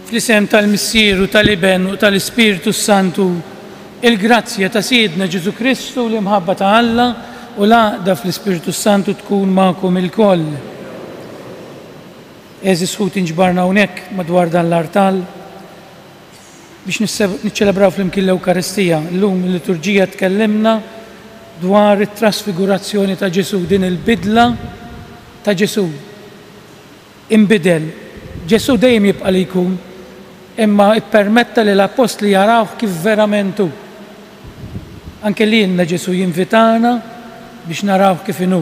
Fl-isem tal-Missier u tal-Iben u tal-Ispirtu s-Santu, il-grazzja ta' Sidna Ġesù Kristu, l-imħabba ta' Alla u l-għaqda fl-Ispirtu s-Santu tkun magħkom ilkoll. Għeżież ħuti nġbarna hawnhekk madwar dan l-artal biex niċċelebraw flimkien l-Ewkaristija. Illum il-liturġija tkellimna dwar it-trasfigurazzjoni ta' Ġesù, din il-bidla ta' Ġesù. Inbidel. Ġesù dejjem jibqa' li jkun, imma ippermetta li l-appostli jarawh kif verament hu. Anke lilna Ġesù jinvitana biex narawh kif inhu.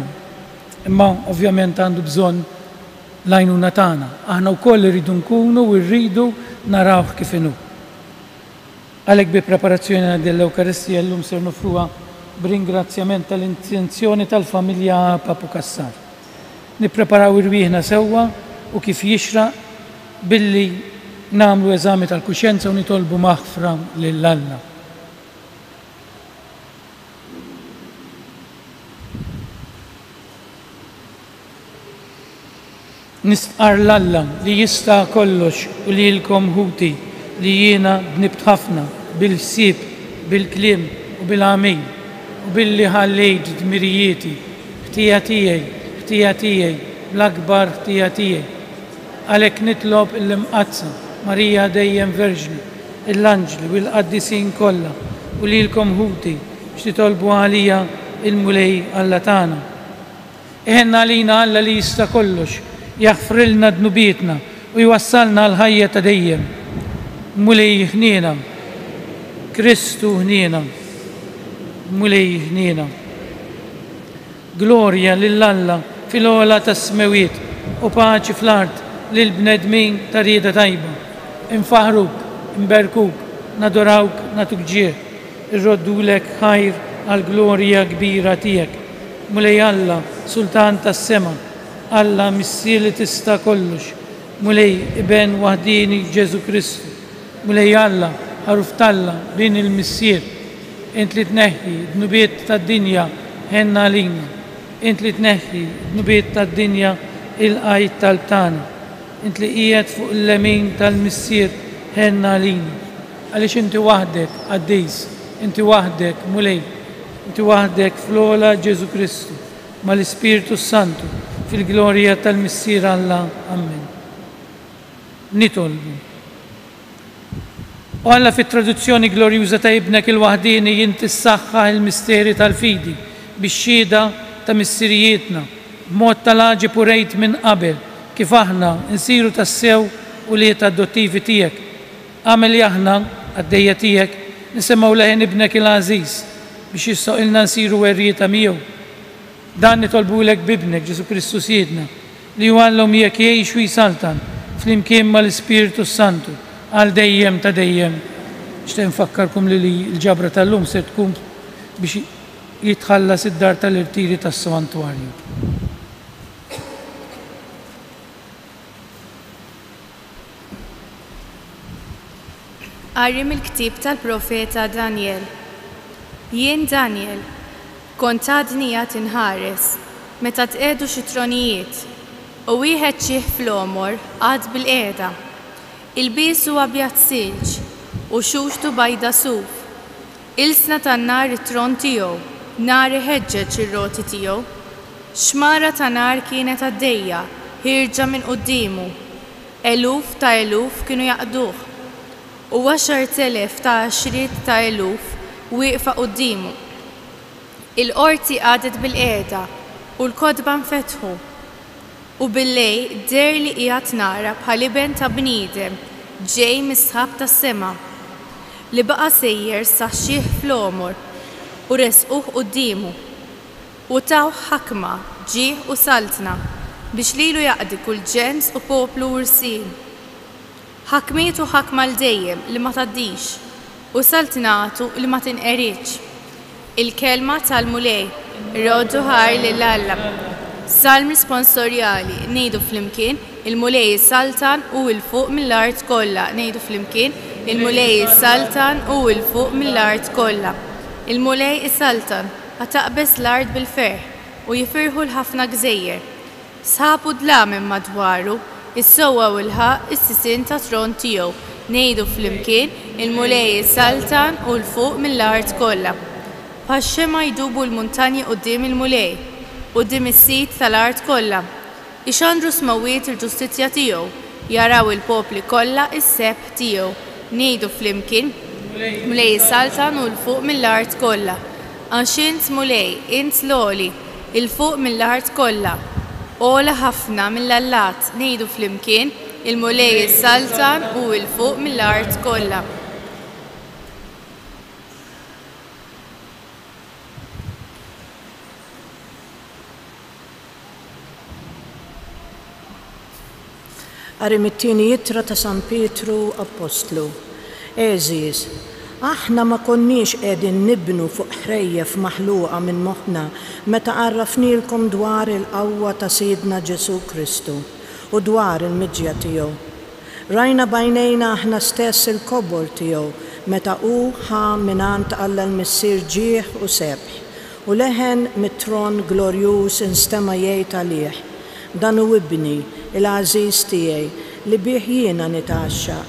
Imma ovvjament għandu bżonn l-għajnuna tagħna. Aħna wkoll irridu nkunu u rridu narawh kif inhu. Għalhekk bi preparazzjoni għal din l-Ewkaristija llum ser noffruha b'ringrazzjament tal-intenzjoni tal-familja Papu Cassar. Nippreparaw irwieħna sewwa u kif jixraq billi nagħmlu eżami tal-kuxjenza u nitolbu maħfra lil Alla. Nistqarr 'l Alla li jista' kollox u lilkom ħuti li jiena dnibt ħafna bil-ħsieb, bil-kliem u bil-għamil, u billi ħallejt dmirijieti, ħtija tiegħi, ħtija tiegħi, l-akbar ħtija tiegħi. Għalhekk nitlob l-Imqaddsa Marija dejjem Verġni, l-anġli u l-qaddisin kollha u lilkom ħuti biex titolbu għalija il-Mulej Alla tagħna. Iħenn għalina Alla li jista' kollox, jaħfrilna dnubietna u jwassalna għall-ħajja ta' dejjem. Mulej ħniena. Kristu ħniena. Mulej ħniena. Glorja lil Alla fil-ogħla tas-smewwiet u paċi fl-art lill-bnedmin ta' rieda tajba. Infaħħruk, inberkuk, nadurawk, nagħtuk ġieħ, irroddulek ħajr għall-glorja kbira tiegħek. Mulej Alla, Sultan tas-sema, Alla Missier li tista' kollox, Mulej Iben waħdieni Ġesù Kristu, Mulej Alla, Ħaruf t'Alla, Bin il-Missier, Int li tneħħi d-dnubiet tad-dinja, ħenn għalina. Int li tneħħi d-dnubiet tad-dinja, ilqa' it-talb tagħna. Int li qiegħed fuq il-lemin tal-Missier, ħenn għalina. Għaliex inti waħdek qaddis, inti waħdek Mulej, inti waħdek fl-ogħla Ġesù Kristu, mal-Ispirtu s-Santu, fil-glorja tal-Missier Alla. Ammen. Nitolbu. O Alla, fit-traduzzjoni glorjuża ta' Ibnek il-waħdieni inti ssaħħaħ il-misteri tal-fidi bix-xhieda ta' missirijietna, b'mod tal-għaġeb urejt minn qabel kif aħna nsiru tassew ulied adottivi tiegħek. Agħmel li aħna, qaddejja tiegħek, nisimgħu leħen Ibnek il-għażiż, biex jistgħoqilna nsiru werrieta miegħu. Dan nitolbulek b'Ibnek, Ġesù Kristu Sidna, li hu Alla u miegħek jgħix u jsaltan, flimkien mal-Ispirtu s-Santu, għal dejjem ta' dejjem. Nixtieq infakkarkom li l-ġabra tal-lum ser tkun biex jitħallas id-dar tal-irtiri tas-Santwarju. Qari mill-ktieb tal-profeta Danjel. Jien Danjel, kont għadni għad inħares, meta tqiegħdu xi tronijiet, u wieħed xiħ fl-għomor qagħad bilqiegħda. Ilbiesu abjad silġ, u xuxtu bajda suf. Ilsna tan-nar it-tron tiegħu, nar iħeġġeġ ir-roti tiegħu. Xmara ta' nar kienet għaddejja, ħierġa minn quddiemu. Eluf ta' eluf kienu jaqduh, u 10,000 ta' għaxriet ta' eluf wieqfa quddiemu. Il-qorti qagħdet bilqiegħda, u l-kotba nfetħu. U billejl deherli qiegħed nara bħal iben ta' bniedem ġej mis-sħab tas-sema, li baqa' sejjer sa xiħ fl-għomor, u ressquh quddiemu. U tawh ħakma, ġieħ u saltna, biex lilu jaqdi kull ġens u poplu u rsien. Ħakmietu ħakma għal dejjem li ma tgħaddix, u saltnatu li ma tinqeridx. Il-Kelma tal-Mulej. Roddu ħajr lil Alla. Salm risponsorjali, ngħidu flimkien, Il-Mulej isaltan hu 'l fuq mill-art kollha, ngħidu flimkien, Il-Mulej isaltan hu 'l fuq mill-art kollha. Il-Mulej isaltan, ħa taqbeż l-art bil-ferħ, u jifirħu l-ħafna gżejjer. Sħab u dlam hemm madwaru, Is-sewwa u l-ħaqq is-sisien tat-tron tiegħu. Ngħidu flimkien, Il-Mulej isaltan u 'l fuq mill-art kollha. Bħax-xemgħa jdubu l-muntanji quddiem il-Mulej, quddiem is-Sid tal-art kollha. Ixandru s-smewwiet il-ġustizzja tiegħu, jaraw il-popli kollha s-sebħ tiegħu. Ngħidu flimkien, Mulej isaltan u 'l fuq mill-art kollha. Għax int, Mulej, int l-Għoli, 'il fuq mill-art kollha. Ogħla ħafna mill-allat, ngħidu flimkien, Il-Mulej isaltan u 'l fuq mill-art kollha. Qari mit-tieni ittra ta' San Pietru Appostlu. Għeżież, aħna ma konniex qegħdin nibnu fuq ħrejjef maħluqa minn moħħna meta għarrafnielkom dwar il-qawwa ta' Sidna Ġesù Kristu u dwar il-miġja tiegħu. Rajna b'għajnejna aħna stess il-kobor tiegħu meta hu ħa mingħand Alla l-Missier ġieħ u sebħ, U leħen mit-tron glorjuż instema' jgħid għalih, Dan hu Ibni, il-għażiż tiegħi, li bih jiena nitgħaxxaq.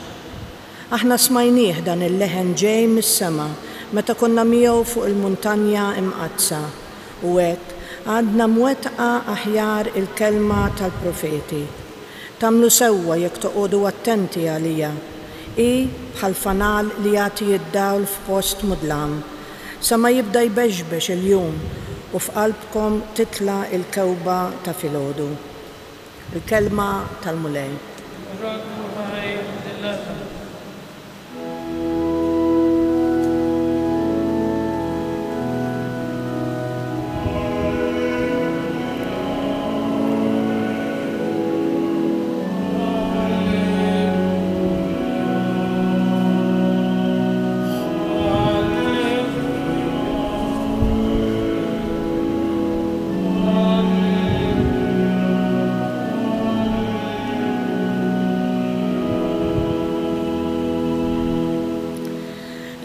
Aħna smajnieh dan il-leħen ġej mis-sema meta konna miegħu fuq il-muntanja imqaddsa, u hekk għandna mwettqa aħjar il-kelma tal-profeti. Tagħmlu sewwa jekk toqogħdu attenti għaliha. Hi bħal fanal li jagħti d-dawl f'post mudlam, sa ma jibda jbexbex il-jum u f'qalbkom titla' l-kewba ta' filgħodu. Il-Kelma tal-Mulej. Nroddu ħajr lil Alla.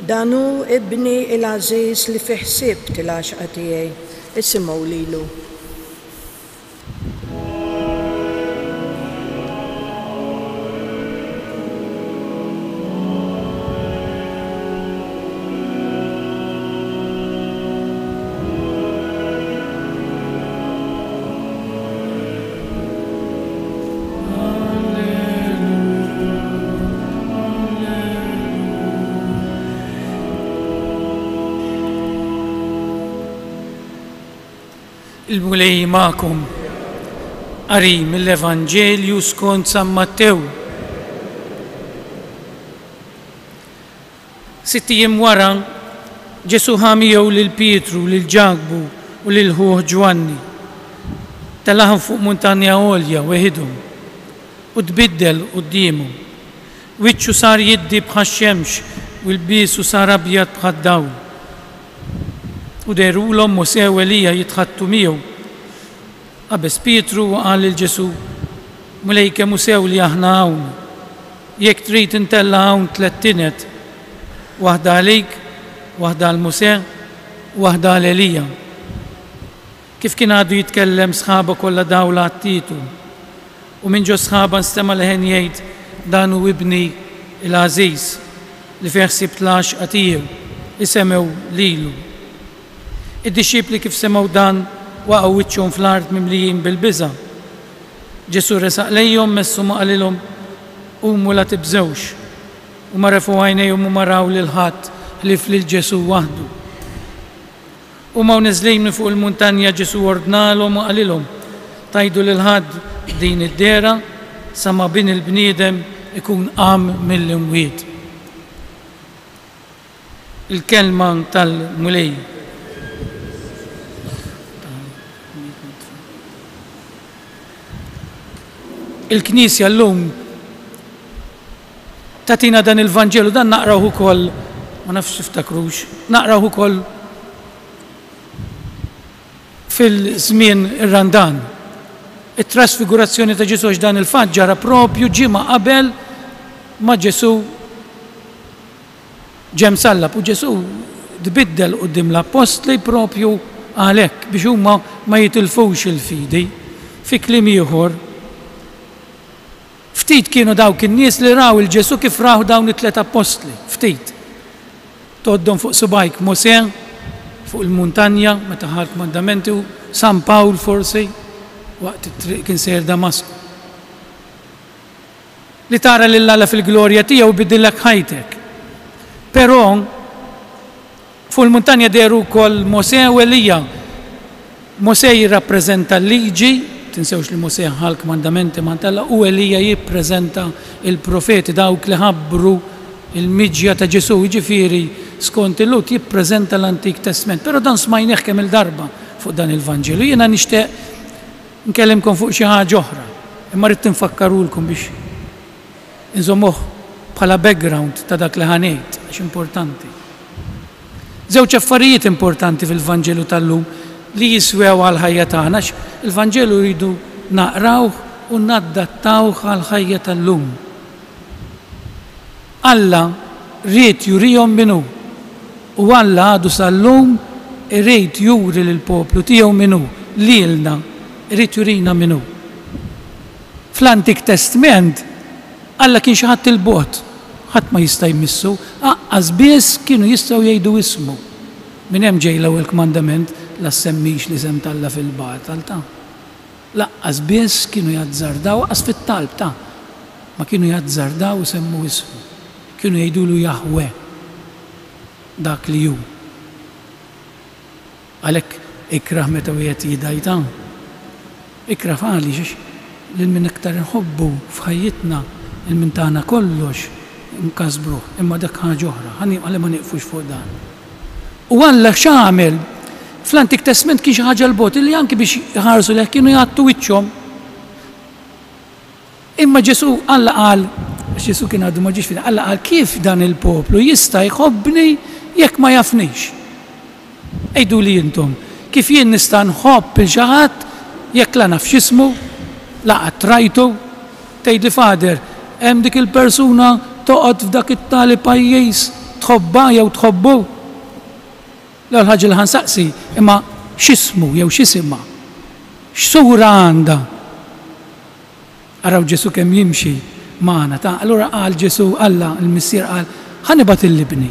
Dan hu Ibni il-għażiż li fih sibt il-għaxqa tiegħi, isimgħu lilu. Il-Mulej magħkom. Qari mill-Evanġelju skont San Mattew. Sitt ijiem wara, Ġesù ħa miegħu lil Pietru, lil Ġakbu u lil ħuh Ġwanni. Telagħhom fuq muntanja għolja weħidhom u tbiddel quddiemhom. Wiċċu sar jiddi bħax-xemx u lbiesu sar abjad bħad-dawl. U dehrulhom Mosè u Elija jitħaddtu miegħu. Qabeż Pietru u qal lil Ġesù, Mulej kemm hu sew li aħna hawn. Jekk trid intella' hawn tlett tined, waħda għalik, waħda għal Mosè u waħda għal Elija. Kif kien għadu jitkellem sħaba kollha dawl għattietu. U minn ġo sħaba nstema' leħen jgħid, Dan hu Ibni l-għażiż, li fih sibt l-għaxqa tiegħu, isemgħu lilu. Id-dixxipli kif semgħu dan, waqgħu wiċċhom fl-art mimlijin bil-biża'. Ġesù resaq lejhom, messhom u qalilhom, Qumu la tibżgħux. Huma refgħu għajnejhom u ma raw lil ħadd ħlief lil Ġesù waħdu. Huma u neżlin minn fuq il-muntanja Ġesù ordnalhom u qalilhom, Tgħidu lil ħadd din id-dehra sa ma Bin il-bniedem ikun qam mill-imwiet. Il-kelma tal-Mulej. Il-Knisja llum tagħtina dan il-Vanġelu, dan naqrawh ukoll, ma nafx tiftakrux, naqrawh ukoll fil-żmien ir-Randan. It-trasfigurazzjoni ta' Ġesù għax dan il-fatt ġara propju ġimgħa qabel ma Ġesù ġie msallab u Ġesù tbiddel quddiem l-appostli propju għalhekk biex huma ma jitilfux il-fidi. Fi kliem ieħor, Ftit kienu dawk in-nies li raw 'il Ġesù kif rawh dawn it-tliet appostli. Ftit. Tgħoddhom fuq subgħajk Mosè fuq il-muntanja meta ħa l-kmandamenti u San Pawl forsi waqt it-triq kien sejjer Damasku. Li tara lil Alla fil-glorja tiegħu jbiddillek ħajtek. Però Fuq il-muntanja dehru wkoll Mosè u Elija. Mosè jirrappreżenta l-Liġi, tinsewx li Mosè ħa l-kmandamenti m'għand Alla, u Elija jippreżenta l-profeti, dawk li ħabbru l-miġja ta' Ġesù, jiġifieri skont il-Lhud jippreżenta l-Antik Testment. Però dan smajnieh kemm-il darba fuq dan il-Vanġelu. Jiena nixtieq nkellimkom fuq xi ħaġa oħra, imma ridt infakkarulkom biex Inżommuh bħala background ta' dak li ħa ngħid għax importanti. Żewġ affarijiet importanti fil-Vanġelu tal-lum li jiswew għall-ħajja tagħna għax il-Vanġelu rridu naqrawh u naddattawh għall-ħajja tal-lum. Alla ried jurihom min hu u Alla għadu sal-lum irid juri lill-poplu tiegħu min hu, lilna irid jurina min hu. Fl-Antik Testment, Alla kien xi ħadd 'il bogħod, ħadd ma jista' jmissu, aqqas biss kienu jistgħu jgħidu ismu. Minn hemm ġej l-ewwel kmandament, la ssemmix l-isem t'Alla fil-batal, ta. Laqqas biss kienu jazzardaw, aqqas fit-talb, ta. Ma kienu jazzardaw isemmu ismu. Kienu jgħidulu Jaħweh, dak li hu. Għalhekk ikrah meta wieħed jidgħi ta'. Ikrah għaliex għax lil min iktar inħobbu f'ħajjitna, lil min tana kollox, nkasbruh. Imma dak ħaġa oħra. Ħa ħalli ma nieqfux fuq dan. U Alla x'għamel? Fl-Antik Testment kien xi ħaġa 'l bogħod illi anki biex iħarsu lejh kienu jgħattu wiċċhom. Imma Ġesù, Alla qal, għax Ġesù kien għadu ma ġiex fina, Alla qal kif dan il-poplu jista' jħobbni jekk ma jafnix? Għiduli intom, kif jien nista' nħobb 'il xi ħadd jekk la naf x'ismu, la qatt rajtu? Tgħidli Father, hemm dik il-persuna toqgħod f'dak it-tali pajjiż, tħobbha jew tħobbu? L-ewwel ħaġa li ħa nsaqsi, imma x'ismu jew x'isimha? X'sura għandha? Araw Ġesù kemm jimxi magħna ta' allura qal Ġesù Alla l-Missier qal ħa nibgħat 'il ibni.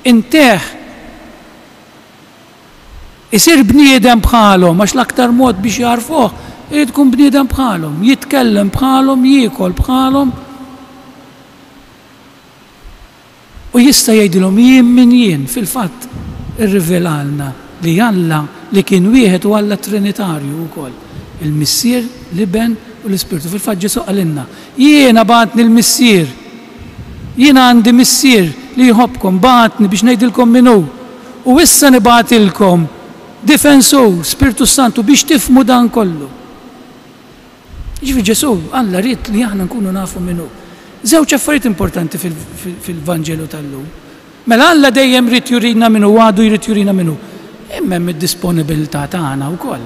Inteh isir bniedem bħalhom għax l-aktar mod biex jagħrfuh irid ikun bniedem bħalhom, jitkellem bħalhom, jiekol bħalhom. U jista' jgħidilhom jien min jien. Fil-fatt, irrivelalna li Alla li kien wieħed hu Alla Trinitarju wkoll, il-Missier, l-Iben u l-Ispirtu. Fil-fatt Ġesù qalilna, Jiena bagħatni l-Missier. Jiena għandi Missier li jħobbkom, bagħatni biex ngħidilkom min hu. U issa nibgħatilkom Difensur, Spirtu s-Santu, biex tifhmu dan kollu. Jiġifieri Ġesù, Alla ried li aħna nkunu nafu min hu. Żewġ affarijiet importanti fil-Vanġelu tal-lum. Mela Alla dejjem ried jurina min hu, għadu jrid jurina min hu. Imma hemm id-disponibilità tagħna wkoll.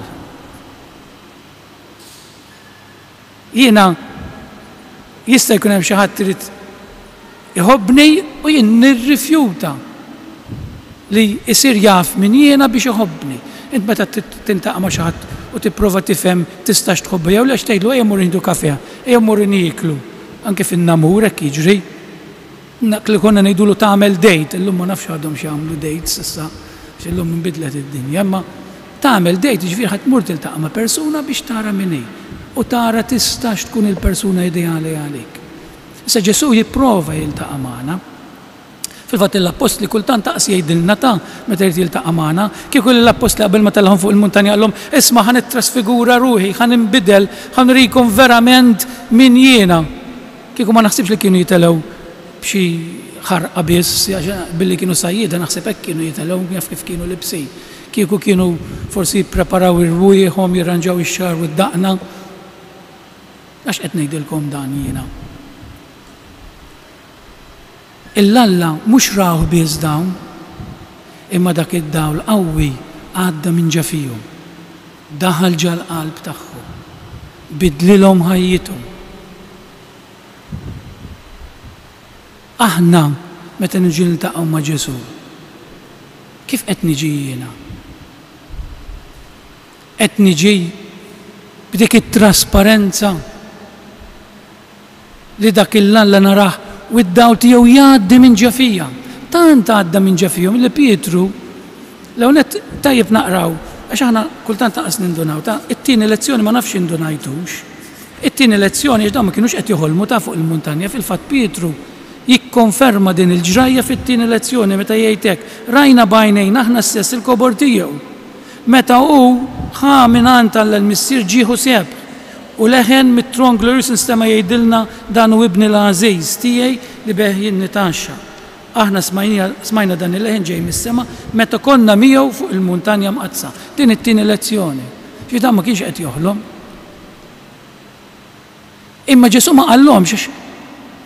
Jiena jista' jkun hemm xi ħadd irid Iħobbni u jien nirrifjuta li jsir jaf min jiena biex iħobbni. Int meta tiltaqa' ma' xi ħadd u tipprova tifhem tistax tħobbu jew le għax tgħidlu ejja mmorru nieħdu kafè, ejja mmorru nieklu. Anke fin-namur hekk jiġri. Dak li konna ngħidulu tagħmel date, illum ma nafx għadhom x'jagħmlu dates issa għax illum inbidlet id-dinja, imma tagħmel date jiġifieri ħa tmur tiltaqa' ma' persuna biex tara min hi u tara tistax tkun il-persuna ideali għalik. Issa Ġesù jipprova jiltaqa' magħna. Fil-fatt lill-appostli kultant aqs jgħidilna ta' meta jrid jiltaqa' magħna. Kieku lill-appostli qabel ma tellgħahom fuq il-muntanja qallhom, Isma' ħa nittrasfigura ruħi, ħa ninbidel, ħa nurikom verament min jiena. Kieku ma naħsibx li kienu jitelgħu b'xi ħarqa biss, għax billi kienu sajjieda naħseb hekk kienu jitelgħu, jaf kif kienu libsin. Kieku kienu forsi jippreparaw irwieħhom, jirranġaw ix-xagħar u d-daqna. Għax qed ngħidilkom dan jiena? Il-Alla mhux rawh biss dawn, imma dak id-dawl qawwi għadda minn ġa fihom, daħal ġal-qalb tagħhom, bidlilhom ħajjithom. Aħna meta niġu niltaqgħu ma' Ġesù, kif qed niġi jiena? Qed niġi b'dik it-trasparenza? Li dak il-Alla narah u d-dawl tiegħu jgħaddi minn ġo fija. Tant għadda minn ġo fihom li Pietru, l-ewwel nett tajjeb naqraw, għax aħna kultant lanqas nindunaw ta' it-tieni lezzjoni ma nafx indunajtux. It-tieni lezzjoni għax dawn ma kinux qed joħolmu ta' fuq il-muntanja, fil-fatt Pietru jikkonferma din il-ġrajja fit-tieni lezzjoni meta jgħid hekk, rajna b'għajnejna aħna stess il-kobor tiegħu. Meta hu ħa mingħand Alla l-Missier ġieħ u sebħ, u leħen mit-tron glorjuż instema' jgħidilna, Dan hu Ibni l-għażiż tiegħi li bih jien nitgħaxxaq. Aħna smajna dan il-leħen ġej mis-sema meta konna miegħu fuq il-muntanja mqaddsa. Din it-tieni lezzjoni. Ġifieri dan ma kienx qed joħlom. Imma Ġesù ma qallhomx għax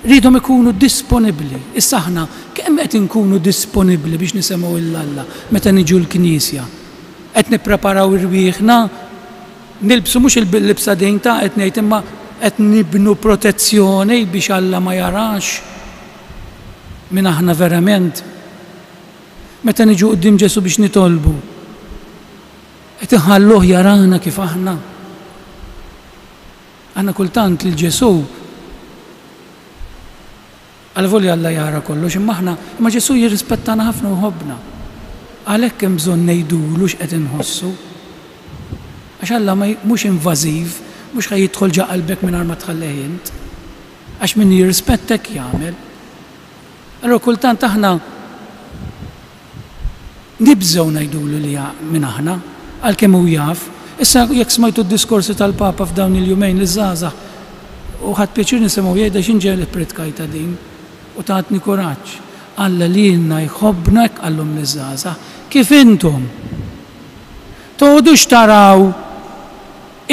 riedhom ikunu disponibbli. Issa aħna kemm qed inkunu disponibbli biex nisemgħu 'l Alla meta niġu l-knisja? Qed nippreparaw irwieħna nilbsu mhux il-libsa din ta' qed ngħid imma qed nibnu protezzjoni biex Alla ma jarax min aħna verament. Meta niġu quddiem Ġesù biex nitolbu, qed inħalluh jarana kif aħna. Aħna kultant lil Ġesù għalvolja Alla jara kollox, imma aħna, imma Ġesù jirrispettana ħafna u jħobbna. Għalhekk hemm bżonn ngħidulu x'qed inħossu. Għax Alla ma mhux invażiv, mhux ħa jidħol ġa qalbek mingħajr ma tħallih int. Għax min jirrispetta hekk jagħmel. Allura kultant aħna Nibżgħu ngħidulu li min aħna, għalkemm hu jaf. Issa jekk smajtu d-diskorsi tal-Papa f'dawn il-jumejn liż-żgħażagħ, u ħadt pjaċir nisimgħu jgħid għax jien ġa ippritkajtha din u tatni kuraġġ. Alla lilna jħobbna hekk qallhom liż-żgħażagħ, kif intom. Toqgħodux taraw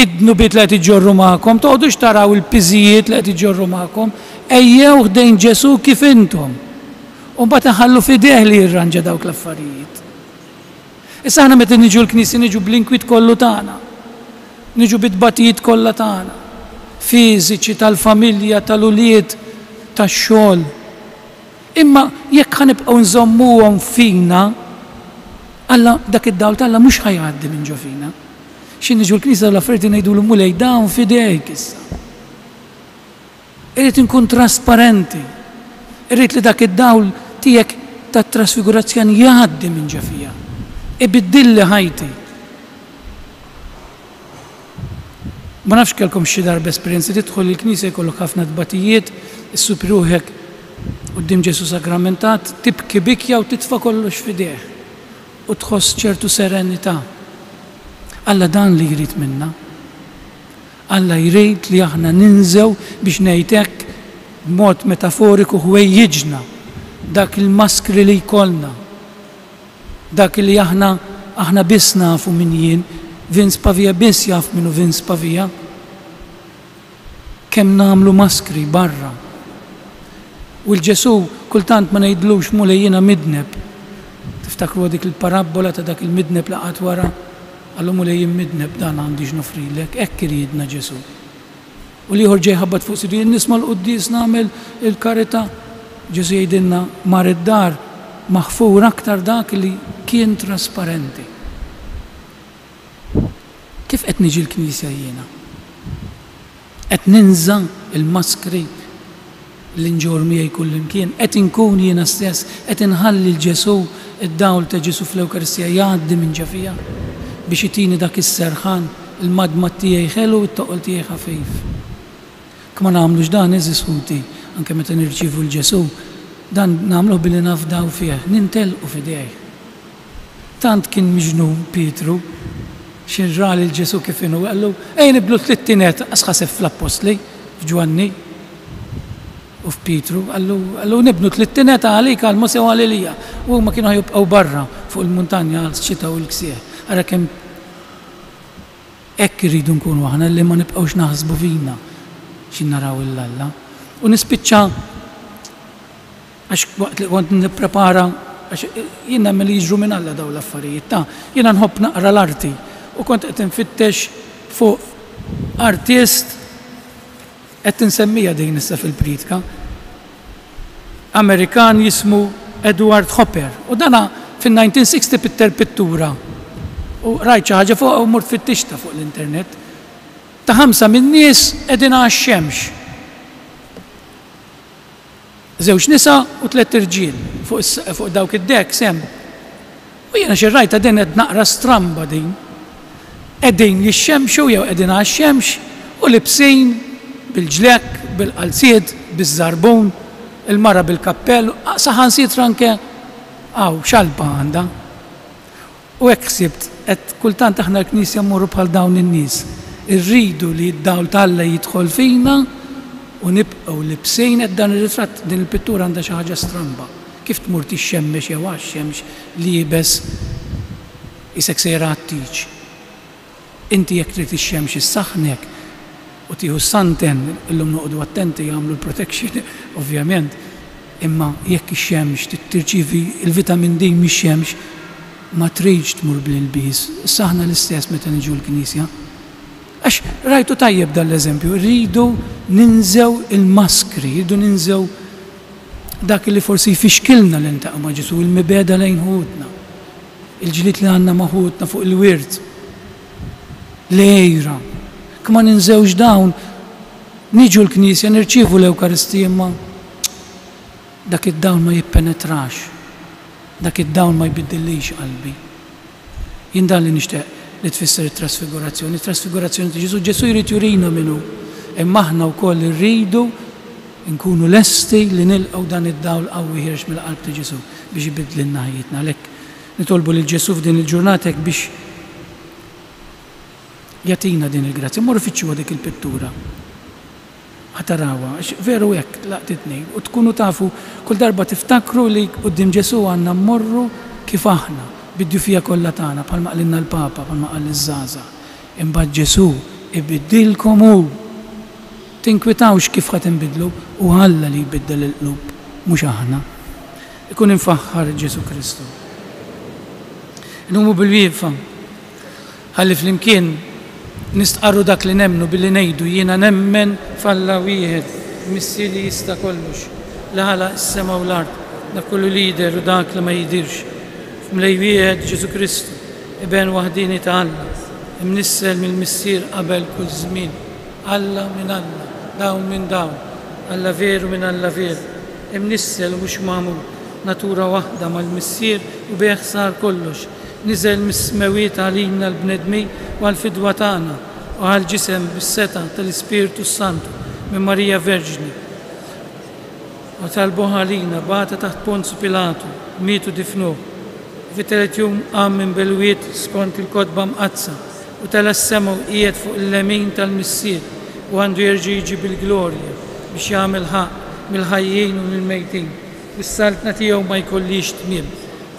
id-dnubiet li qed iġġorru magħkom, toqgħodux taraw il-piżijiet li qed iġġorru magħkom, ejjew ħdejn Ġesù kif intom. U mbagħad inħallu f'idejh li jirranġa dawk l-affarijiet. Issa aħna meta niġu l-knisja niġu bl-inkwiet kollu tagħna. Niġu bit-tbatijiet kollha tagħna. Fiżiċi, tal-familja, tal-ulied, tax-xogħol. Imma jekk ħa nibqgħu nżommuhom fina, Alla dak id-dawl t'Alla mhux ħa jgħaddi minn ġo fina. Xi niġu l-knisja dawn l-affarijiet ngħidulu Mulej dawn f'idejk issa. Irrid inkun trasparenti. Irrid li dak id-dawl tiegħek tat-trasfigurazzjoni jgħaddi minn ġo fija. Ibiddilli ħajti. Ma nafx kellkomx xi darba esperjenza tidħol il-knisja jkollok ħafna tbatijiet, issib ruħek quddiem Ġesù Sagramentat, tibki bikja u titfa' kollox f'idejh u tħoss ċertu serenità. Alla dan li jrid minna. Alla jrid li aħna ninżgħu, biex ngħid hekk, b'mod metaforiku ħwejjiġna, dak il-maskri li jkollna, dak li aħna aħna biss nafu min jien, Vince Pavia biss jaf min hu Vince Pavia. Kemm nagħmlu maskri barra. U 'l Ġesù kultant ma ngħidlux Mulej jiena midneb. Tiftakruha dik il-parabbola ta' dak il-midneb li qagħad wara? Qallu Mulej jien midneb dan għandi x'noffrilek, hekk iriedna Ġesù. U l-ieħor ġej ħabbat fuq sidru, jien nisma' l-quddies nagħmel il-karità. Ġesù jgħidilna mar id-dar maħfur aktar dak li kien trasparenti. Kif qed niġi l-knisja jiena? Qed ninża' l-maskri li nġorr miegħi kullimkien? Qed inkun jiena stess? Qed inħalli 'l Ġesù, id-dawl ta' Ġesù fl-Ewkaristija jgħaddi minn ġo fija biex itini dak is-serħan, il-madmad tiegħi ħelu u t-toqol tiegħi ħafif? Jekk ma nagħmlux dan, għeżież ħuti, anke meta nirċievu 'l Ġesù, dan nagħmluh billi nafdaw fih, nintelqu f'idejh. Tant kien miġnun Pietru, x'ħin ra lil Ġesù kif inhu, qallu, Ejja nibnu tliet tined, qas ħaseb fl-appostli, f'Ġwanni u f'Pietru, qallu, qallu nibnu tliet tined għalik, għal Mosè u għal Elija. U huma kienu ħa jibqgħu barra fuq il-muntanja għal xita u l-ksieħ. Ara kemm hekk irridu nkunu aħna li ma nibqgħux naħsbu fina x'ħin naraw 'il Alla. U nispiċċa Għax waqt li kont nipprepara, għax jien nemmen li jiġru minn Alla dawn l-affarijiet, ta' jiena nħobb naqra l-arti u kont qed infittex fuq artist, qed insemmija din issa fil-priedka, Amerikan jismu Edward Hopper u dana fin-1960 pitter pittura u rajt xi ħaġa fuqha u mort fittixtha fuq l-internet. Ta' ħamsa min-nies qegħdin għax-xemx. Żewġ nisa u tlett irġiel fuq dawk id-decks hemm. U jiena xi rajtha din qed naqra stramba din. Qegħdin jixxemmxu jew qegħdin għax-xemx u libsin bil-ġlekk, bil-qalziet, biż-żarbun, il-mara bil-kappell, saħansitra anke hawn xalpa għandha. U hekk ħsibt, għedt kultant aħna l-Knisja mmorru bħal dawn in-nies. Irridu li d-dawl t'Alla jidħol fina u nibqgħu libsin, għedt dan ir-ritratt, din il-pittura għandha xi ħaġa stramba. Kif tmur tixxemmex jew għax-xemx liebes qisek sejra għat-tieġ? Inti jekk trid ix-xemx issaħħnek u tieħu s-suntan, illum noqogħdu attenti jagħmlu l-protection ovvjament, imma jekk ix-xemx trid tirċievi l-vitamin D mix-xemx ma tridx tmur bl-ilbies. Issa aħna l-istess meta niġu l-knisja. Għax rajtu tajjeb dan l-eżempju, rridu ninżgħu il-maskri, rridu ninżgħu dak li forsi jfixkilna li niltaqgħu ma' Ġesù, il-mibegħda lejn ħutna. Il-ġlied li għandna ma' ħutna fuq il-wirt, l-għira. Jekk ma ninżewx dawn, niġu l-knisja nirċievu l-Ewkaristija imma dak id-dawl ma jippenetrax, dak id-dawl ma jbiddillix qalbi. Jien dan li nixtieq li tfisser it-trasfigurazzjoni, it-trasfigurazzjoni ta' Ġesù. Ġesù jrid jurina min hu, imma aħna wkoll irridu nkunu lesti li nilqgħu dan id-dawl qawwi ħiereġ mill-qalb ta' Ġesù biex ibiddlilna ħajjitna. Għalhekk nitolbu lil Ġesù f'din il-ġurnata hekk biex jagħtina din il-grazzja. Morru fittxuha dik il-pittura. Ħa tarawha, għax veru hekk laqtitni. U tkunu tafu, kull darba tiftakru li quddiem Ġesù għandna mmorru kif aħna, bid-djufija kollha tagħna, bħalma qalilna l-Papa, bħalma qal liż-żgħażagħ. Imbagħad Ġesù ibiddilkom hu. Tinkwitawx kif ħa tinbidlu, hu Alla li jbiddel il-qlub, mhux aħna. Ikun imfaħħar Ġesù Kristu. Inqumu bil-wieqfa ħalli flimkien nistqarru dak li nemmnu billi ngħidu, Jiena nemmen f'Alla wieħed, il-Missier li jista' kollox, li ħalaq is-sema u l-art, dak kollu li jidher u dak li ma jidhirx, f'Mlej wieħed Ġesù Kristu, Iben waħdieni ta' Alla, imnissel mill-Missier qabel kull żmien, Alla minn Alla, dawl minn dawl, Alla veru minn Alla veru, imnissel u mhux magħmul, natura waħda mal-Missier u bih sar kollox, niżel mis-smewwiet għalina l-bnedmin u għall-fidwa tagħna, u ħa l-ġisem bis-setgħa tal-Ispirtu s-Santu minn Marija Verġni, u talbuh għalina, bata taħt Ponzu Pilatu, miet u difnuh, u fit-tielet jum qam minn bel-wied skont il-Kotba Mqaddsa, U tela' s-sema u qiegħed fuq il-lemin tal-Missier, u għandu jerġa' jiġi bil-glorja biex jagħmel ħaqq mill-ħajjin u mill-mejtin, u s-saltna tiegħu ma jkollhiex tmiem.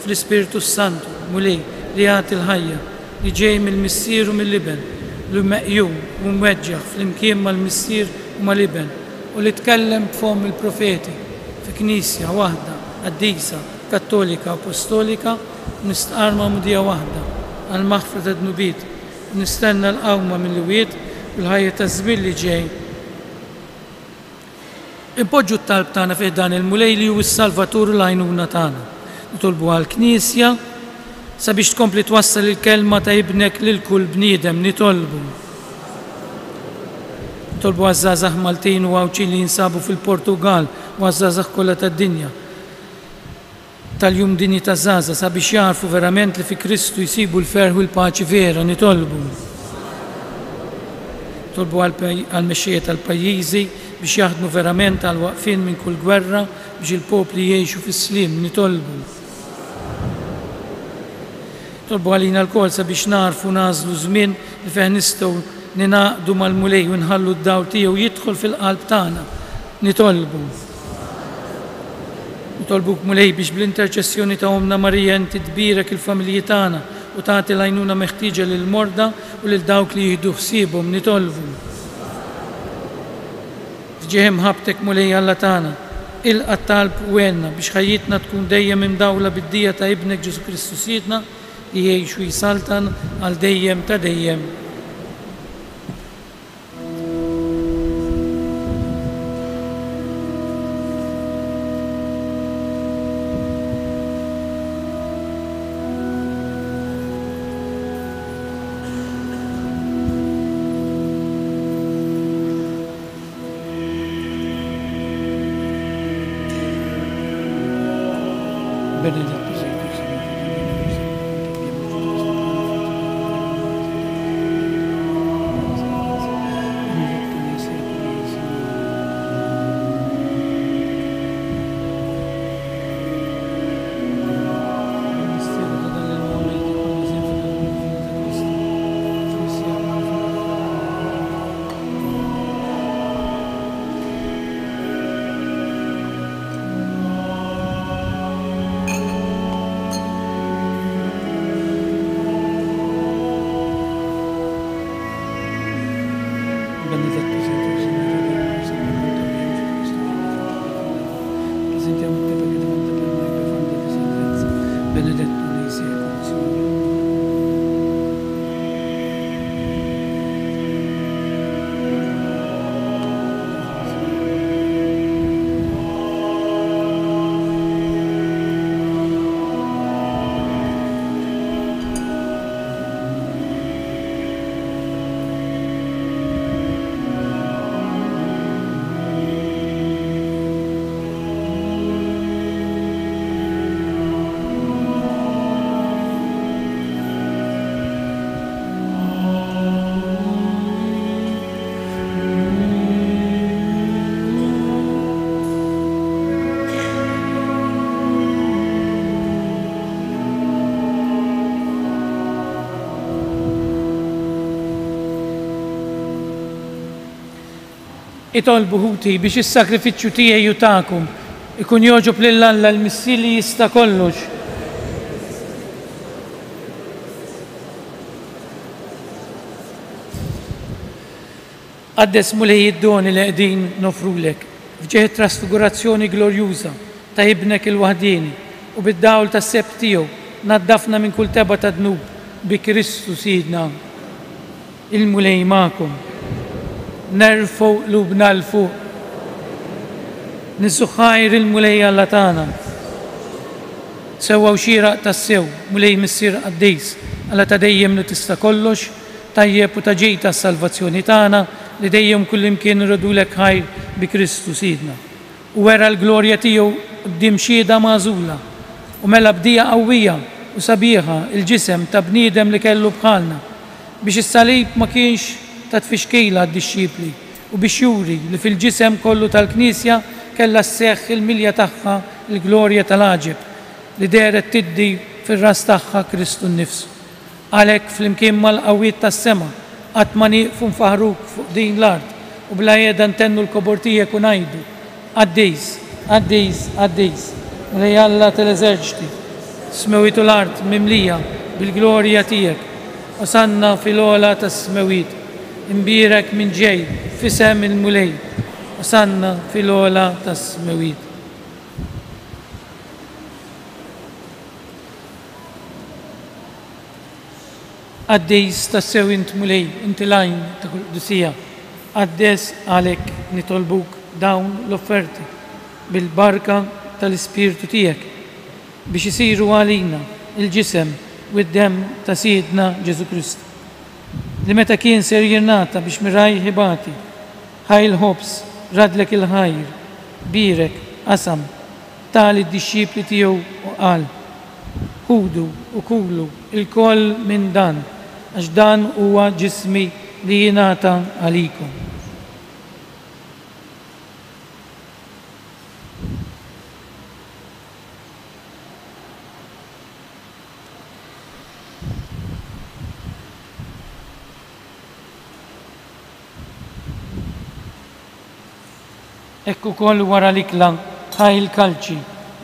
Fl-Ispirtu s-Santu, Mulej, li jagħti l-ħajja, li ġej mill-Missier u mill-Iben, li hu meqjum u mweġġaħ flimkien mal-Missier u mal-Iben, u li tkellem b'fomm il-profeti, fi Knisja waħda, qaddisa, kattolika, apostolika, Nistqarr magħmudija waħda għall-maħfra tad-dnubiet u nistenna l-qawma mill-iwied u l-ħajja taż-żmien li ġej. Inpoġġu t-talb tagħna fi ħdan il-Mulej li hu s-Salvatur u l-għajnuna tagħna. Nitolbu għall-Knisja sabiex tkompli twassal il-kelma ta' Ibnek lil kull bniedem. Nitolbu. Nitolbu għaż-żgħażagħ Maltin u Għawdxin li jinsabu fil-Portugal u għaż-żgħażagħ kollha tad-dinja. tal-Jum Dinji taż-Żgħażagħ sabiex jagħrfu verament li fi Kristu jsibu l-ferħ u l-paċi vera. Nitolbu. Nitolbu għall-mexxejja tal-pajjiżi biex jaħdmu verament għall-waqfien minn kull gwerra biex il-popli jgħixu fis-sliem. Nitolbu. Nitolbu għalina lkoll sabiex nagħrfu nagħżlu żmien li fih nistgħu ningħaqdu mal-Mulej u nħallu d-dawl tiegħu jidħol fil-qalb tagħna. Nitolbu. Nitolbuk Mulej biex bl-interċessjoni ta' Ommna Marija inti tbierek il-familji tagħna u tagħti l-għajnuna meħtieġa lill-morda u lil dawk li jieħdu ħsiebhom. Nitolbu. F'ġieħ imħabbtek Mulej Alla tagħna, ilqa' t-talb u għenna biex ħajjitna tkun dejjem imdawla bid-dija ta' Ibnek Ġesù Kristu Sidna li jgħix u jsaltan għal dejjem ta' dejjem. Benedetto sei tu, Signore, Benedetto nei secoli dei secoli. Il mistero da dare nuovamente con l'esempio della di Cristo, ci Benedetto sei tu, Signore Dio, sempre con te abbiamo Gesù Cristo, Presentiamo a te perché davanti per noi profonda di salvezza. Benedetto nei secoli, Signore. Itolbu ħuti biex is-sagrifiċċju tiegħi u tagħkom ikun jogħġob lil Alla l-Missier li jista' kollox. Qaddes Mulej id-doni li qegħdin noffrulek f'ġieħ it-trasfigurazzjoni glorjuża ta' Ibnek il-waħdieni u bid-dawl tas-sebħ tiegħu naddafna minn kull tebgħa ta' dnub bi Kristu Sidna. Il-Mulej magħkom. Nerfgħu qlubna 'l fuq. Niżżu ħajr il-Mulej Alla tagħna. Sewwa u xieraq tassew, Mulej Missier qaddis, Alla ta' dejjem li tista' kollox, tajjeb u ta' ġid għas-salvazzjoni tagħna, li dejjem kullimkien nrodulek ħajr bi Kristu Sidna. U wera l-glorja tiegħu quddiem xhieda magħżula, u mela b'dija qawwija u sabiħa l-ġisem ta' bniedem li kellu bħalna, biex is-salib ma kienx ta' tfixkil għad-dixxipli u biex juri li fil-ġisem kollu tal-Knisja kellha sseħħ il-milja tagħha l-glorja tal-għaġeb li dehret tiddi fir-ras tagħha Kristu nnifsu. Għalhekk flimkien mal-qawwiet tas-sema qatt ma nieqfu nfaħħruk fuq din l-art u bla qiegħda ntennu l-kobor tiegħek u ngħidu, Qaddis, qaddis, qaddis, Mulej Alla tal-eżerċti, is-smewwiet u l-art mimlija bil-glorja tiegħek. Osanna fil-ogħla tas-smewwiet. Imbierek min ġej f'isem il-Mulej. Osanna fil-ogħla tas-smewwiet. Qaddis tassew int Mulej, inti l-għajn ta' kull qdusija. Qaddes għalhekk nitolbuk dawn l-offerti bil-barka tal-Ispirtu tiegħek, biex isiru għalina l-ġisem u d-demm ta' Sidna Ġesù Kristu, li meta kien ser jirnata biex mirajh ibati, ħa l-ħobż, raddlek il-ħajr, bierek, qasam, ta lid-dixxipli tiegħu u qal, Ħudu u kulu lkoll minn dan, għax dan huwa ġismi li jingħata għalikom. Hekk ukoll wara l-ikla, ħa l-kalċi,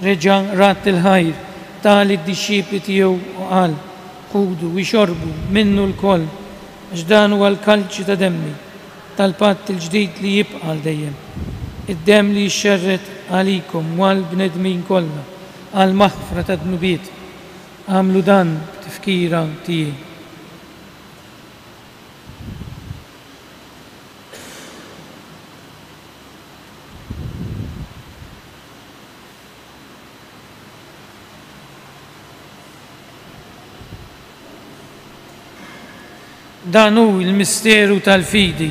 reġa' radd il-ħajr, ta lid-dixxipli tiegħu u qal, Ħudu u ixorbu minnu lkoll, għax dan huwa l-kalċi ta' demmi, tal-patt il-ġdid li jibqa' għal dejjem, id-demm li jixxerred għalikom u għall-bnedmin kollha għall-maħfra tad-dnubiet. Agħmlu dan b'tifkira tiegħi. Dan hu l-misteru tal-fidi.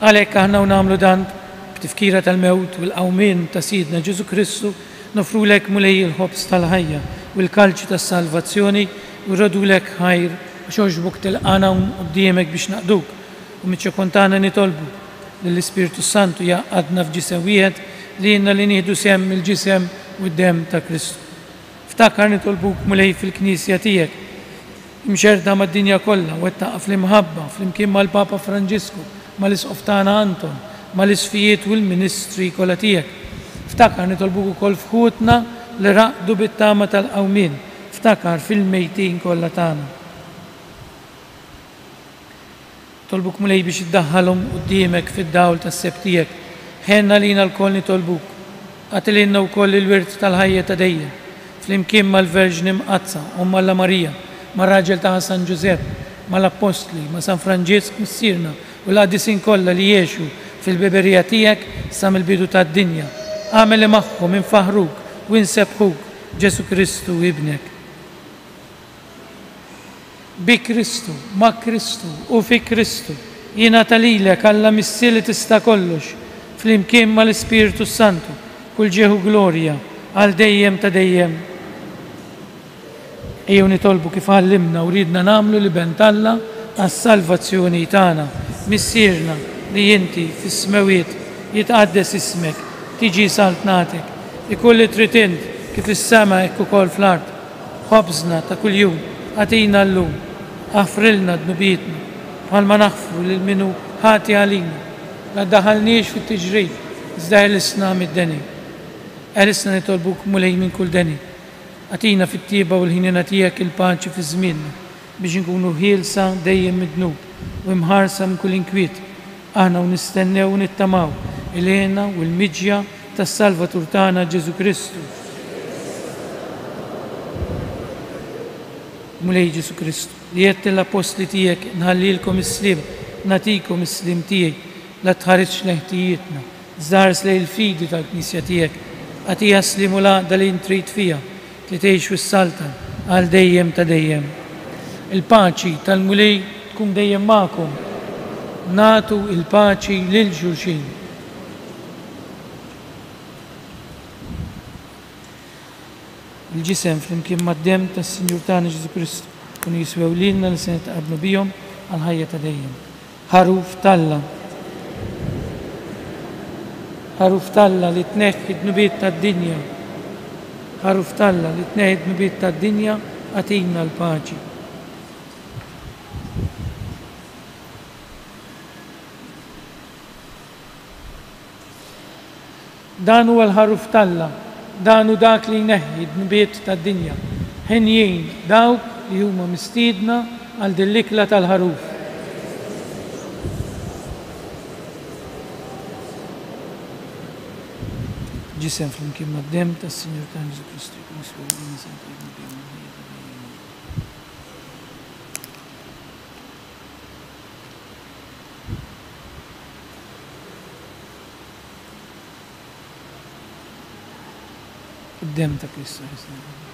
Għalhekk aħna u nagħmlu dan b'tifkira tal-mewt u l-qawmien ta' Sidna Ġesù Kristu, noffrulek Mulej il-ħobż tal-ħajja u l-kalċi tas-salvazzjoni u rrodulek ħajr għax għoġbok tilqagħna hawn quddiemek biex naqduk u miċ-ċokon tagħna nitolbu lill-Ispirtu s-Santu jgħaqqadna f'ġisem wieħed lilna li nieħdu sehem mill-ġisem u d-demm ta' Kristu. Ftakar nitolbuk Mulej fil-Knisja tiegħek imxerrda mad-dinja kollha, wettaqha fl-imħabba, flimkien mal-Papa Franġisku, mal-Isqof tagħna Anton, mal-Isqfijiet u l-ministri kollha tiegħek. Ftakar, nitolbuk ukoll f'ħutna li raqdu bit-tama tal-qawmien, ftakar fil-mejtin kollha tagħna. Nitolbuk Mulej biex iddaħħalhom quddiemek fid-dawl tas-sebħ tiegħek. Ħenn għalina lkoll nitolbuk. Agħti lilna wkoll il-wirt tal-ħajja ta' dejjem, flimkien mal-Verġni Mqaddsa, Omm Alla Marija, mar-raġel tagħha San Ġużepp, mal-Appostli, ma' San Franġisk Missierna u l-qaddisin kollha li għexu fil-beberija tiegħek sa mill-bidu tad-dinja. Agħmel li magħhom infaħħruk u insebbħuk, Ġesù Kristu Ibnek. Bi Kristu, ma' Kristu u fi Kristu, jingħata lilek, Alla Missier li tista' kollox, flimkien mal-Ispirtu s-Santu, kull ġieħ u glorja, għal dejjem ta' dejjem. Ejjew nitolbu kif għallimna u riedna nagħmlu l-Iben t'Alla għas-salvazzjoni tagħna. Missierna li inti fis-smewwiet, jitqaddes ismek, tiġi saltnatek, ikun li trid int, kif fis-sema hekk ukoll fl-art. Ħobżna ta' kuljum agħtina llum. Aħfrilna dnubietna, bħalma naħfru lil min hu ħati għalina. La ddaħħalniex fit-tiġrib, iżda eħlisna mid-deni. Eħlisna nitolbuk, Mulej, minn kull deni. Agħtina fit-tjieba u l-ħniena tiegħek il-paċi fi żmienna, biex inkunu ħielsa dejjem mid-dnub u imħarsa minn kull inkwiet, aħna u nistennew u nittamaw il-hena u l-miġja tas-Salvatur tagħna Ġesù Kristu. Mulej Ġesù Kristu, li għedt lill-appostli tiegħek, Inħallilkom is-sliem, nagħtikom is-sliem tiegħi, la tħarisx lejn ħtijietna, iżda ħares lejn il-fidi tal-Knisja tiegħek. Agħtiha s-sliem u l-għaqda li int trid fiha, li tgħix u ssaltan għal dejjem ta' dejjem. Il-paċi tal-Mulej tkun dejjem magħkom. Nagħtu l-paċi lil xulxin. Il-ġisem flimkien mad-demm tas-Sinjur tagħna Ġesù Kristu jkunu jiswew lilna li se nitqarbnu bihom għall-ħajja ta' dejjem. Ħaruf t'Alla. Ħaruf t'Alla li tneħħi d-dnubiet tad-dinja. Ħaruf t'Alla li tneħħi d-dnubiet tad-dinja, agħtina l-paċi. Dan huwa l-Ħaruf t'Alla, dan hu dak li jneħħi d-dnubiet tad-dinja. Henjin dawk li huma mistiedna għal din l-ikla tal-Ħaruf. Ġisem flimkien mad-demm tas-Sinjur tagħna Ġesù Kristu jkun jiswew lilna se nitqajmu bihom għall-ħajja ta' dejjem. Id-demm ta' Kristu ħlisna.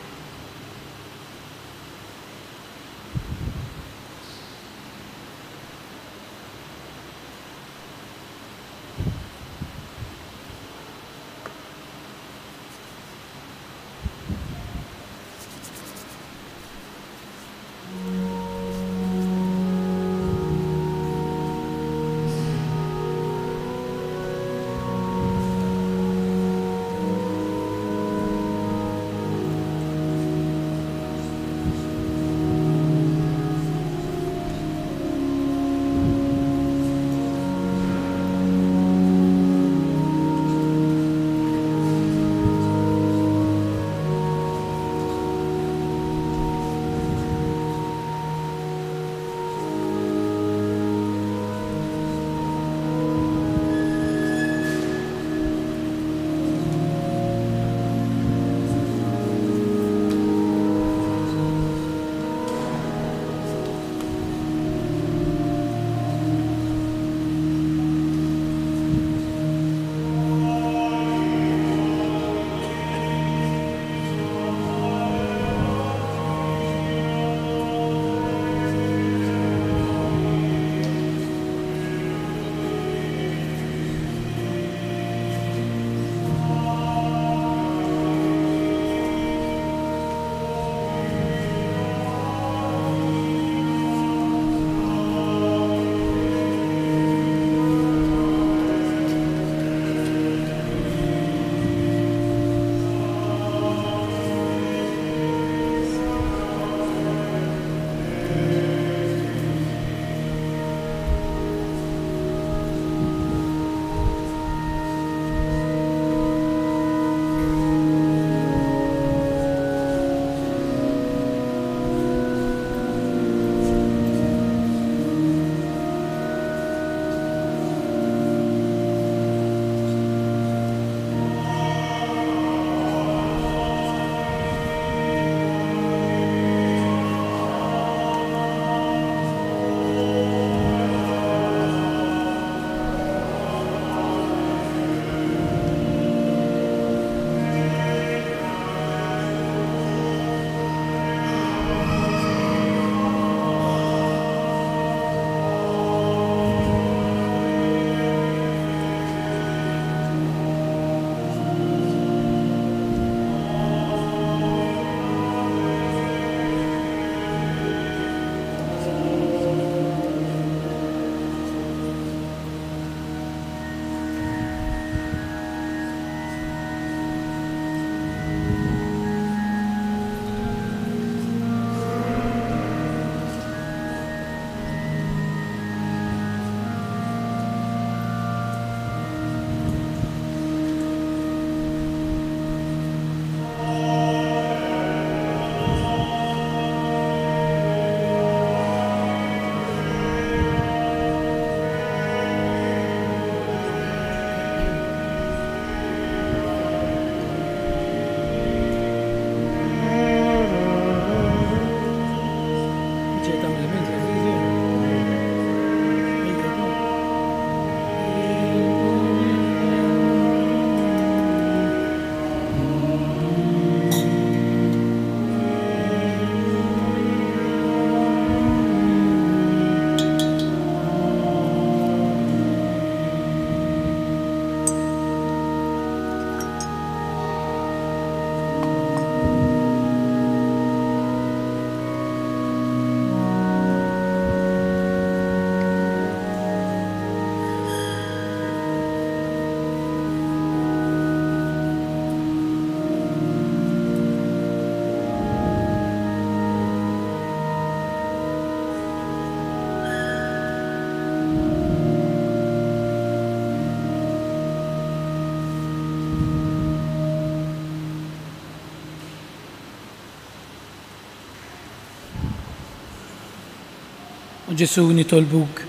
O Ġesù nitolbuk,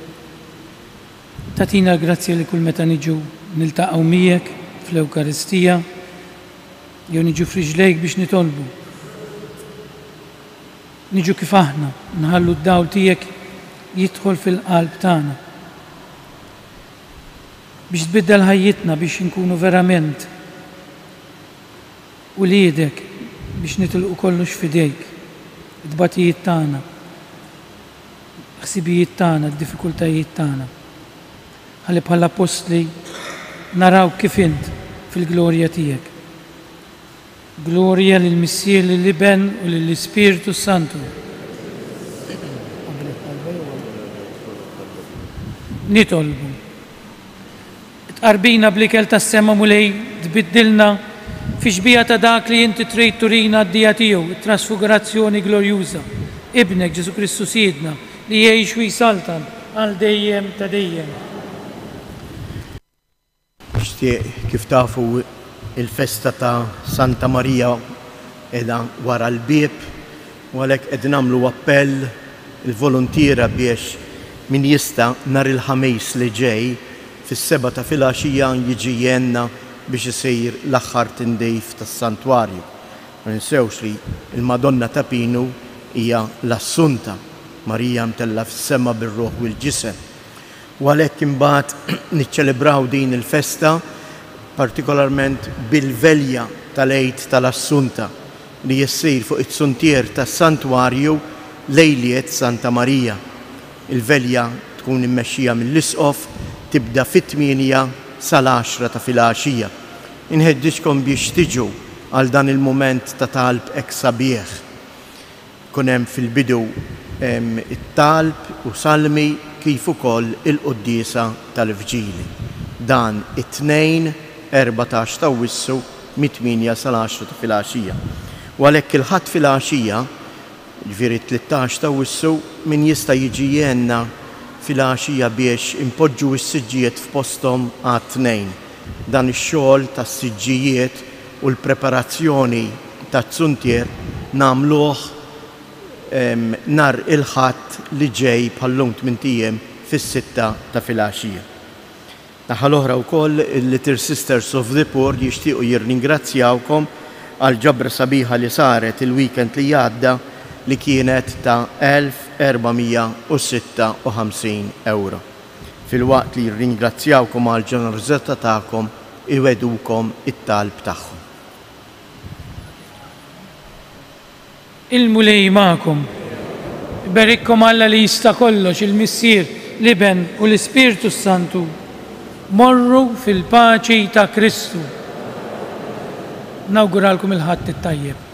tagħtina l-grazzja li kull meta niġu niltaqgħu miegħek fl-Ewkaristija jew niġu f'riġlejk biex nitolbu. Niġu kif aħna, nħallu d-dawl tiegħek jidħol fil-qalb tagħna. Biex tbiddel ħajjitna biex inkunu verament uliedek biex nitilqu kollox f'idejk, it-tbatijiet tagħna, ħsibijiet tagħna, d-diffikultajiet tagħna. Ħalli bħall-appostli narawk kif int fil-glorja tiegħek. Glorja lill-Missier, lill-Iben u lill-Ispirtu s-Santu. Nitolbu. Tqarbina bl-ikel tas-sema Mulej, tbiddilna fi xbieha ta' dak li inti trid turina d-dija tiegħu, it-trasfigurazzjoni glorjuża, Ibnek Ġesù Kristu Sidna, li jgħix u jsaltan għal dejjem ta' dejjem. Nixtieq, kif tafu, il-festa ta' Santa Marija qiegħda wara l-bieb u għalhekk qed nagħmlu appell il-voluntiera biex min jista' nhar il-Ħamis li ġej fis-sebgħa ta' filgħaxija jiġi jgħinna biex isir l-aħħar tindif tas-santwarju. Ma ninsewx li l-Madonna ta' Pinu hija l-Assunta, Marija mtellgħa fis-sema bir-ruħ u l-ġisem. U għalhekk imbagħad niċċelebraw din il-festa partikolarment bil-velja tal-Għid tal-Assunta li ssir fuq it-suntier tas-Santwarju lejliet Santa Marija. Il-velja tkun immexxija mill-Isqof, tibda fit-tmienja sal-għaxra ta' filgħaxija. Inħeġġiġkom biex tiġu għal dan il-mument ta' talb hekk sabiħ. Ikun hemm fil-bidu it-talb u salmi kif ukoll il-quddiesa tal-Vġili. Dan it-Tnejn, 14 t'Awwissu mit-tmienja sal-għaxra ta' filgħaxija. U għalhekk il-Ħadd filgħaxija, jiġifieri t-13 t'Awwissu, min jista' jiġi jgħinna filgħaxija biex inpoġġu s-siġġijiet f'posthom għat-Tnejn. Dan ix-xogħol tas-siġġijiet u l-preparazzjoni taz-zuntier nagħmluh nhar il-Ħadd li ġej bħal-lum tmint ijiem fis-sitta ta' filgħaxija. Naħa l-oħra wkoll il-Little Sisters of the Poor jixtiequ jirringrazzjawkom għall-ġabra sabiħa li saret il-weekend li għadda li kienet ta' 1456 ewro. Filwaqt li jirringrazzjawkom għall-ġenerożità tagħkom iwegħdukom it-talb tagħhom. Il-Mulej magħkom. Iberikkom Alla li jista' kollox, il-Missier, l-Iben u l-Ispirtu s-Santu. Morru fil-paċi ta' Kristu. Nawguralkom il-Ħadd it-tajjeb.